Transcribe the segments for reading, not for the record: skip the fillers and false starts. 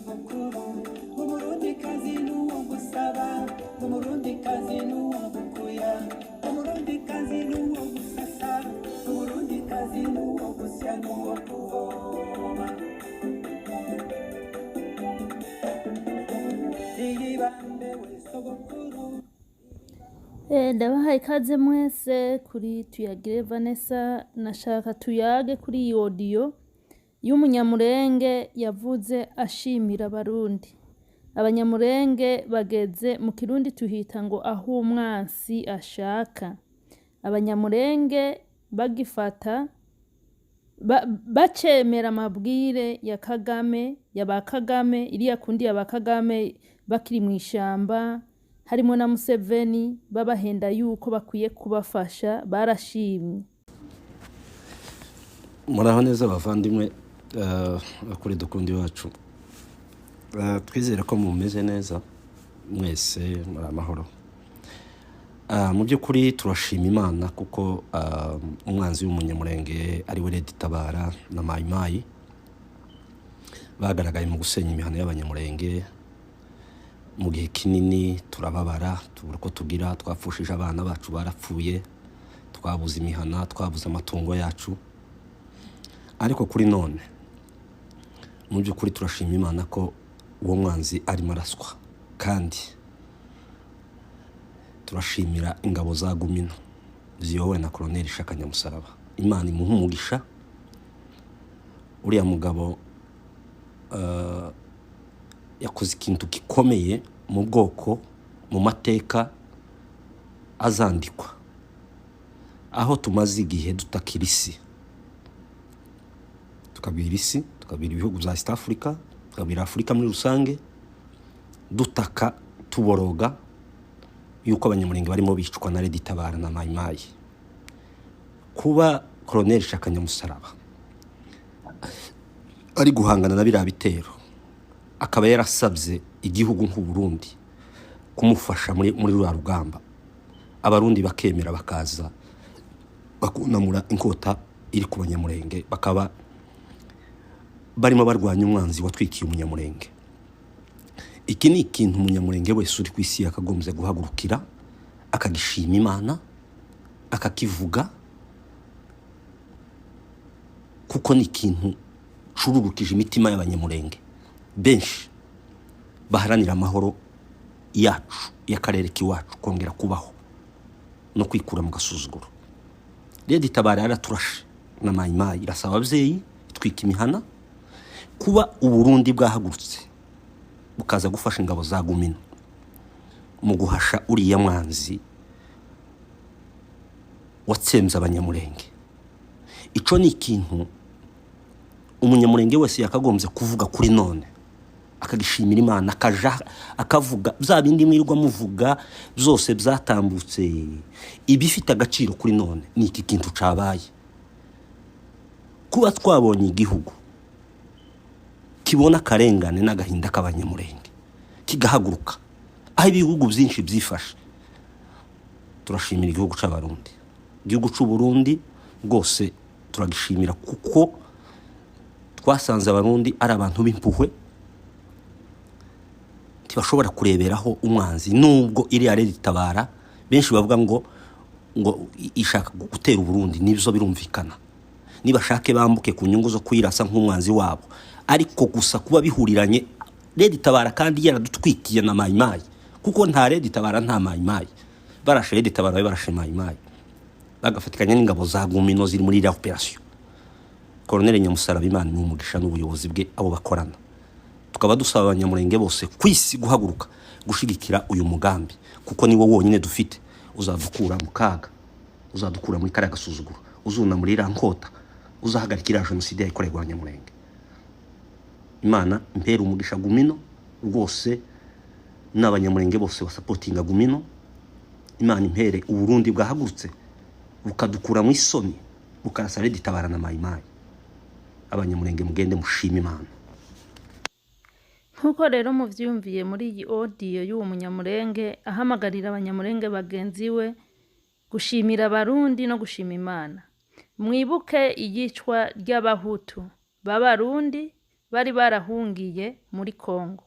Sogokuru, Umurundikazi n'uwo gusaba, Umurundikazi n'uwo gukuya, Umurundikazi n'uwo gusasa, Umurundikazi n'uwo gusya n'uwo kuvoma. Iyibambewe sogokuru. Ndabahaye ikaze mwese kuri Tuyagire Vanessa. Nashaka tuyage kuri iyi audio y'umunyamurenge yavuze ashimira Abarundi. Abanyamurenge bageze mu Kirundi tuhita ngo aho umwansi ashaka. Abanyamurenge bagifata bacemera amabwire ya Kagame, ya ba Kagame, iriya kundi ya ba Kagame bakiri mw'ishamba, harimo na Museveni, babahenda yuko bakwiye kubafasha, barashimye. Muraho neza bavandimwe, bakuri dukundi wacu. Twizere ko mumeze neza mwese, muri amahoro. Mu by'ukuri turashima Imana kuko umwanzi w'umunyamurenge ari we Red Tabara na Mayimayi bagaragaye mu gusenya imihano y'abanyamurenge mu gihe kinini. Turababara, tubura uko tugira, twapfushije abana bacu, barapfuye, twabuze imihana, twabuze amatungo yacu. Ariko kuri none, mu by'ukuri turashima Imana ko uwo mwanzi arimo araswa, kandi turashimira ingabo za Gumino ziyobowe na Koloneli Shaka Nyamusaraba. Imana imuha umugisha. Uriya mugabo yakoze ikintu gikomeye mu bwoko, mu mateka azandikwa, aho tumaze igihe dutakira isi, tukabwira isi, tukabwira ibihugu bya East Africa, tukabwira Afurika muri rusange, dutaka tuboroga yuko abanyamurenge barimo bicwa na Red Tabara na Mayimayi. Kuba Colonel Shaka Nyamusaraba ari guhangana na biriya bitero, akaba yarasabye igihugu nk'u Burundi kumufasha muri ruriya rugamba, Abarundi bakemera bakaza bakunamura inkota iri ku banyamurenge, bakaba barimo barwanya umwanzi watwikiye umunyamurenge, iki ni ikintu umunyamurenge wese uri ku isi yakagombye guhagurukira, akagishima Imana, akakivuga, kuko ni ikintu cururukije imitima y'abanyamurenge benshi baharanira amahoro yacu, y'akarere k'iwacu, kongera kubaho no kwikura mu gasuzuguro. Red Tabara yaraturashe na Mayimayi, irasaba ababyeyi, itwika imihana. Kuba Uburundi bwahagurutse bukaza gufasha ingabo za Gumino mu guhasha uriya mwanzi watsemze abanyamurenge, ico ni ikintu umunyamurenge wese yakagombye kuvuga kuri none, akagishimira Imana, akaja akavuga bya bindi mwirirwa muvuga byose byatambutse. Ibifite agaciro kuri none ni iki kintu cabaye, kuba twabonye igihugu kibona akarengane n'agahinda k'abanyamurenge kigahaguruka aho ibihugu byinshi byifashe. Turashimira igihugu c'Abarundi, igihugu c'u Burundi rwose turagishimira, kuko twasanze Abarundi ari abantu b'impuhwe, ntibashobora kureberaho umwanzi. Nubwo iriya Red Tabara benshi bavuga ngo ishaka gutera Uburundi, nibyo birumvikana, nibashake bambuke ku nyungu zo kuyirasa nk'umwanzi wabo. Ariko gusa kuba bihuriranye Red Tabara kandi yaradutwikiye na Mayimayi, kuko nta Red Tabara nta Mayimayi. Barashe Red Tabara, babe barashe Mayimayi, bagafatikanya n'ingabo za Gumino ziri muri iriya operasiyo. Colonel Nyamusaraba, Imana ni umugisha n'ubuyobozi bwe, abo bakorana. Tukaba dusaba abanyamurenge bose ku isi guhaguruka gushigikira uyu mugambi, kuko niwo wonyine dufite uzadukura mu kaga, uzadukura muri kariya gasuzuguro, uzunamura iriya nkota, uzahagarika iriya jenoside yakorerwa abanyamurenge. Imana impera umugisha Gumino rwose n'abanyamurenge bose basapotinga Gumino. Imana impere Uburundi bwahagurutse bukadukura mu isoni, bukarasa Red Tabara na Mayimayi. Abanyamurenge mugende mushima Imana. Nk'uko rero muvyumviye muri iyi audio y'uwo munyamurenge ahamagarira abanyamurenge bagenzi we gushimira Abarundi no gushima Imana. Mwibuke iyicwa ry'Abahutu b'Abarundi. bari barahungiye muri Kongo.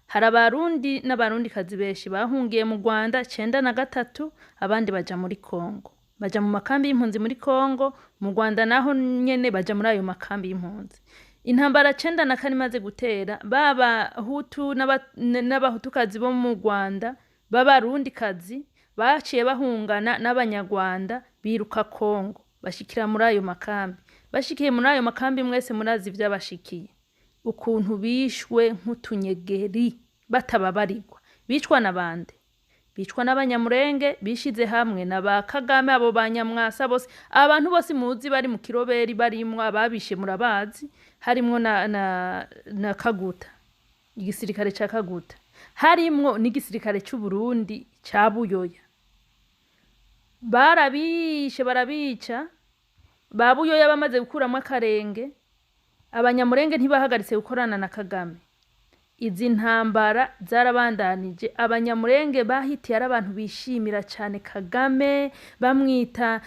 Hari Abarundi n'Abarundikazi benshi bahungiye mu Rwanda 93, abandi baja muri Kongo. Baja mu makambi y'impunzi muri Kongo, mu Rwanda naho nyene baja muri ayo makambi y'impunzi. Intambara 94 imaze gutera, ba Bahutu n'Abahutukazi bo mu Rwanda b'Abarundikazi baciye bahungana n'Abanyarwanda biruka Kongo, bashikira muri ayo makambi. Bashikiye muri ayo makambi, mwese murazi ivyabashikiye. Ukuntu bishwe nk'utunyegeri batababarirwa. Bicwa na bande? Bicwa n'Abanyamurenge bishize hamwe na ba Kagame, abo ba Nyamwasa bose, abantu bose muzi bari mu kiroberi barimwo, ababishe murabazi, harimwo na Kaguta, igisirikare ca Kaguta, harimwo n'igisirikare c'Uburundi ca Buyoya. Barabishe, barabica. Ba Buyoya bamaze gukuramwo akarenge, Abanyamurenge ntibahagaritse gukorana na Kagame. Izi ntambara zarabandanije. Abanyamurenge bahitiye ari abantu bishimira cane Kagame, bamwita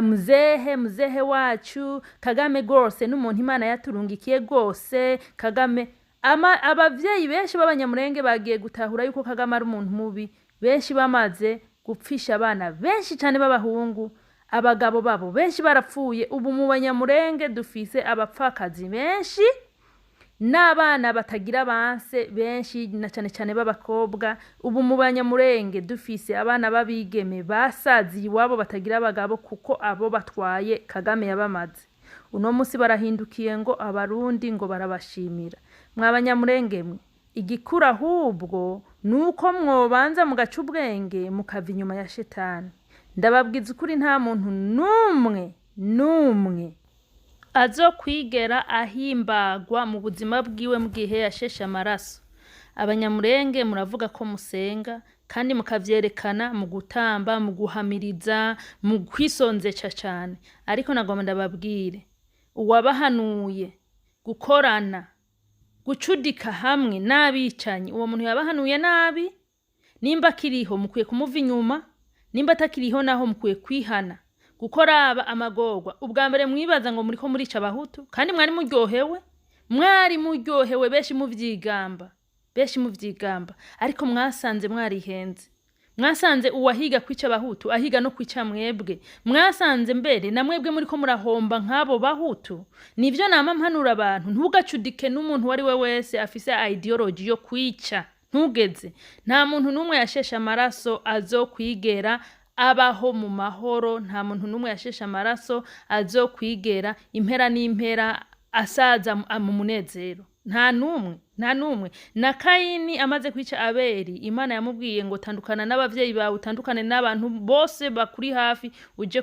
muzehe, muzehe wacu Kagame gose, n'umuntu Imana yaturungikiye gose Kagame. Abavyeyi benshi b'Abanyamurenge bagiye gutahura yuko Kagame ari umuntu mubi, benshi bamaze gupfisha abana benshi cane b'abahungu, abagabo babo benshi barapfuye. Ubu mu Banyamurenge dufise abapfakazi benshi n'abana batagira banse benshi, na cane cane b'abakobwa. Ubu mu Banyamurenge dufise abana b'abigeme basaziye iwabo batagira abagabo, kuko abo batwaye Kagame yabamaze. Uno musi barahindukiye ngo Abarundi ngo barabashimira. Mwa Banyamurenge mwe, igikuru ahubwo nuko mwobanza mugaca ubwenge, mukava inyuma ya shetani. Ndababwiza ukuri, nta muntu n'umwe n'umwe azokwigera ahimbagwa mu buzima bwiwe mu gihe yasheshe amaraso. Abanyamurenge muravuga ko musenga, kandi mukavyerekana mu gutamba, mu guhamiriza, mu kwisonzesha cane, ariko nagomba ndababwire, uwabahanuye gukorana, gucudika hamwe n'abicanyi, uwo muntu yabahanuye nabi. Nimba akiriho, mukwiye kumuva inyuma. Nimba atakiriho naho, mukwiye kwihana. Gukora aba amagorwa, ubwa mbere mwibaza ngo muriko murica Abahutu, kandi mwari muryohewe, mwari muryohewe, benshi muvyigamba, benshi muvyigamba, ariko mwasanze mwarihenze. Mwasanze uwahiga kwica Abahutu ahiga no kwica mwebwe. Mwasanze mbere na mwebwe muriko murahomba nk'abo Bahutu. Nivyo nama mpanura abantu: ntugacudike n'umuntu uwo ari we wese afise ideology yo kwica. Ntugeze, nta muntu n'umwe yasheshe amaraso azokwigera abaho mu mahoro. Nta muntu n'umwe yasheshe amaraso azokwigera impera n'impera asaza mu munezero. Nta n'umwe, nta n'umwe. Na Kayini amaze kwica Abeli, Imana yamubwiye ngo tandukana n'abavyeyi bawe, utandukane n'abantu bose bakuri hafi, uje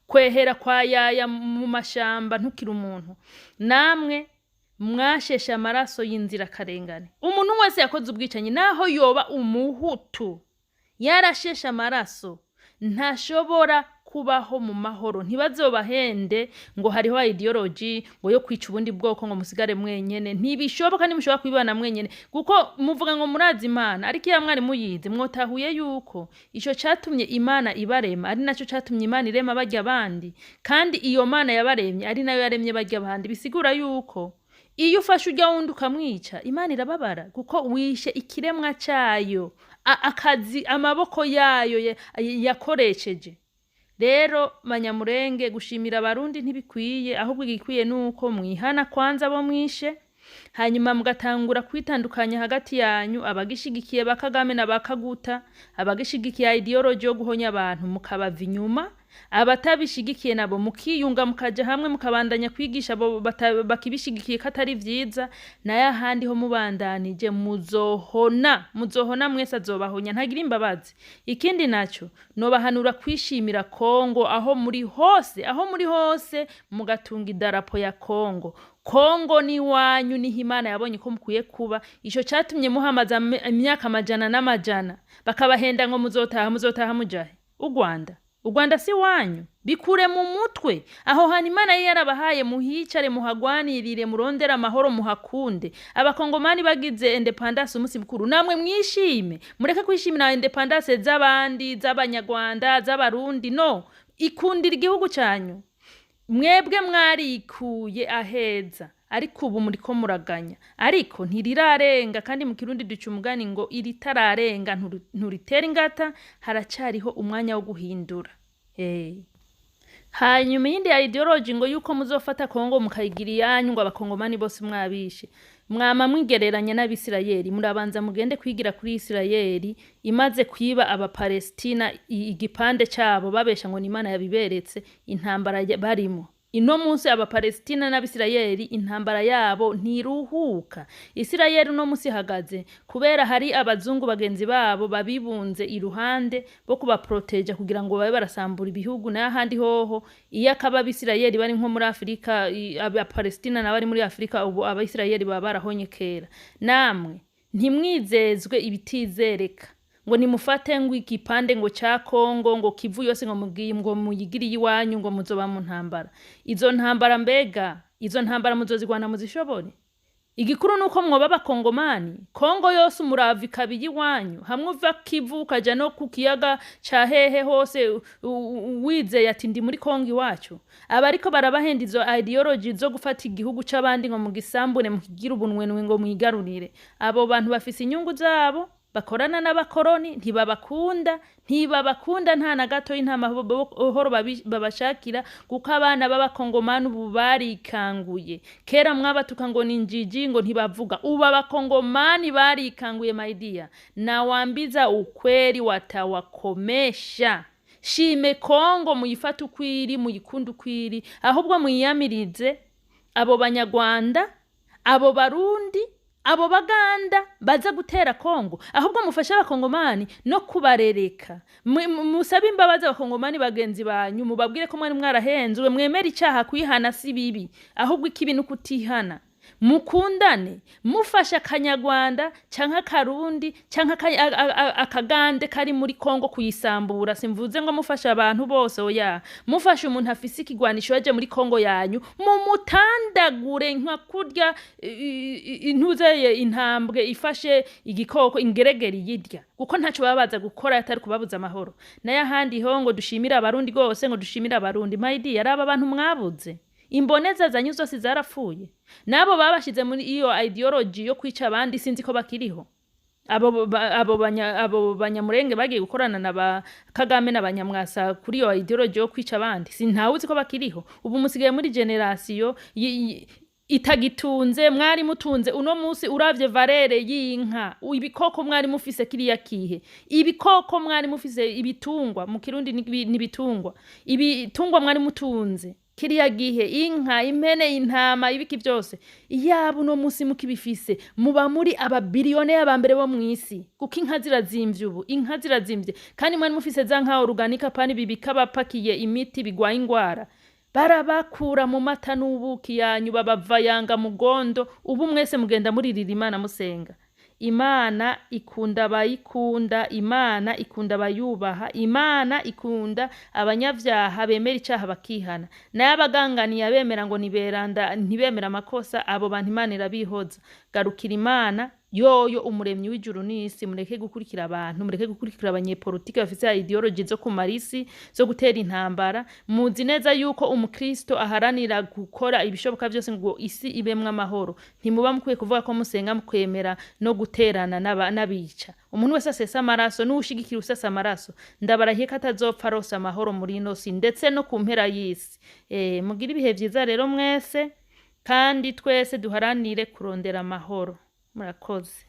kwehera kwa yaya mu mashamba, ntukiri umuntu. Namwe mwasheshe amaraso y'inzirakarengane. Umuntu wese yakoze ubwicanyi, naho yoba Umuhutu, yarasheshe amaraso, ntashobora kubaho mu mahoro. Ntibazobahende ngo hariho ideology ngo yo kwica ubundi bwoko ngo musigare mwenyene. Ntibishoboka, ntimushobora kwibana mwenyene, kuko muvuga ngo murazi Imana, ariko iyo mwari muyizi mwotahuye yuko ico catumye Imana ibarema ari naco catumye Imana irema barya abandi, kandi iyo Mana yabaremye ari nayo yaremye barya abandi. Bisigura yuko iyo ufashe urya wundi ukamwica, Imana irababara, kuko wishe ikiremwa cayo, akazi amaboko yayo yakoresheje. Rero Banyamurenge, gushimira Abarundi ntibikwiye, ahubwo igikwiye nuko mwihana kwanza abo mwishe, hanyuma mugatangura kwitandukanya hagati yanyu. Abagishigikiye ba Kagame na ba Kaguta, abagishigikiye ideology yo guhonya abantu, mukabava inyuma. Abatabishigikiye nabo mukiyunga, mukaja hamwe, mukabandanya kwigisha abo bakibishigikiye ko atari vyiza. Nayo ahandi ho mubandanije muzohona, muzohona mwese, azobahonya, ntagira imbabazi. Ikindi naco, nobahanura kwishimira Kongo aho muri hose, aho muri hose mugatunga idarapo ya Kongo. Kongo ni wanyu, niho Imana yabonye ko mukwiye kuba. Ico catumye muhamaza imyaka amajana n'amajana, bakabahenda ngo muzotaha, muzotaha mujahe? U Rwanda, u Rwanda si wanyu, bikure mu mutwe. Aho hantu Imana yari yarabahaye, muhicare, muhagwanirire, murondere amahoro, muhakunde. Abakongomani bagize indépendance, umunsi mukuru, namwe mwishime. Mureke kwishimira indépendance z'abandi, z'Abanyarwanda, z'Abarundi. No ikundira igihugu canyu. Mwebwe mwarikuye aheza, ariko ubu muriko muraganya, ariko ntirirarenga. Kandi mu Kirundi duca umugani ngo iritararenga nturitera ingata. Haracariho umwanya wo guhindura. Hanyuma iyindi ya ideology ngo yuko muzofata Kongo mukayigira iyanyu, ngo abakongomani bose mwabishe, mwama mwigereranya n'Abisirayeli. Murabanza mugende kwigira kuri Isirayeli imaze kwiba Abapalestina igipande cabo, babesha ngo ni Imana yabiberetse. Intambara barimo ino munsi, Abapalestina n'Abisirayeli, intambara yabo ntiruhuka. Isirayeli uno munsi ihagaze kubera hari abazungu bagenzi babo babibunze iruhande bo kubaproteja kugira ngo babe barasambura ibihugu. Nayo ahandi hoho, iyo akaba Abisirayeli bari nko muri Afurika, Abapalestina nabo bari muri Afurika, ubu Abisirayeli baba barahonye kera. Namwe ntimwizezwe ibitizereka ngo nimufate ngo igipande ngo ca Kongo, ngo Kivu yose, ngo mubwiye ngo muyigiriye iwanyu, ngo muzoba mu ntambara. Izo ntambara, mbega izo ntambara muzozigwana muzishobore? Igikuru nuko mwoba Abakongomani, Kongo yose umurava ikaba iyiwanyu, hamwe uva Kivu ukaja no ku kiyaga ca hehe hose, wizeye ati ndi muri Kongo iwacu. Abariko barabahenda izo ideology zo gufata igihugu c'abandi ngo mugisambure, mukigire ubunwenwe, ngo mwigarurire, abo bantu bafise inyungu zabo bakorana n'abakoroni. Ntibabakunda, ntibabakunda nta na gatoyi, nta mahoro babashakira, kuko abana b'Abakongomani ubu barikanguye. Kera mwabatuka ngo ni injiji, ngo ntibavuga. Ubu Abakongomani barikanguye, my dear. Nawambiza ukweli, watawakomesha. Shime Kongo, muyifate ukwiri, muyikunde ukwiri, ahubwo mwiyamirize abo Banyarwanda, abo Barundi, abo Baganda baza gutera Kongo. Ahubwo mufashe Abakongomani no kubarereka. Musabe imbabazi Abakongomani bagenzi banyu, mubabwire ko mwari mwarahenzwe, mwemere icaha. Kwihana si bibi, ahubwo ikibi ni ukutihana. Mukundane, mufashe Akanyarwanda canke Akarundi canke Akagande kari muri Kongo kuyisambura. Simvuze ngo mufashe abantu bose, oya. Mufashe umuntu afise ikigwanisho yaje muri Kongo yanyu, mumutandagure nka kurya intuzeye intambwe ifashe igikoko, ingeregere yirya, kuko ntaco baba baza gukora atari kubabuza amahoro. Nayo ahandi ho ngo dushimire Abarundi gose, ngo dushimire Abarundi, my dear, aba bantu mwabuze imboneza zanyu zose zarapfuye, nabo babashize muri iyo ideology yo kwica abandi, sinzi ko bakiriho. Abo Banyamurenge bagiye gukorana na ba Kagame n'Abanyamwasa kuri iyo ideology yo kwica abandi, sintawe uzi ko bakiriho. Ubu musigaye muri generation itagitunze. Mwari mutunze, uno munsi uravye valeur y'inka, ibikoko mwari mufise kiriya kihe, ibikoko mwari mufise, ibitungwa, mu Kirundi ni ibitungwa, ibitungwa mwari mutunze kiriya gihe, inka, impene, intama, ibiki byose, iyaba uno munsi mukibifise, muba muri ababiliyone ba mbere bo mw'isi, kuko inka zirazimvye. Ubu inka zirazimvye, kandi mwari mufise za nka organic, pani bibika bapakiye imiti bigwaye ingwara. Barabakura mu mata n'ubuki yanyu, babavayanga mu gondo. Ubu mwese mugenda muririra Imana, musenga. Imana ikunda abayikunda, Imana ikunda abayubaha, Imana ikunda abanyavyaha bemera icaha bakihana. Nayo abaganganiye, abemera ngo niberanda, ntibemera amakosa, abo bantu Imana irabihoza. Garukira Imana yoyo umuremyi w'ijuru n'isi, mureke gukurikira abantu, mureke gukurikira abanyepolitike bafise ideology zo kumara isi, zo gutera intambara. Muzi neza yuko umukristo aharanira gukora ibishoboka byose ngo isi ibemwo amahoro. Ntimuba mukwiye kuvuga ko musenga mukwemera no guterana n'abica. Umuntu wese asesa amaraso n'uwushigikira usesa amaraso, ndabarahiye ko atazopfa arose amahoro muri ino si, ndetse no ku mpera y'isi. Mugire ibihe vyiza rero mwese, kandi twese duharanire kurondera amahoro. Murakoze.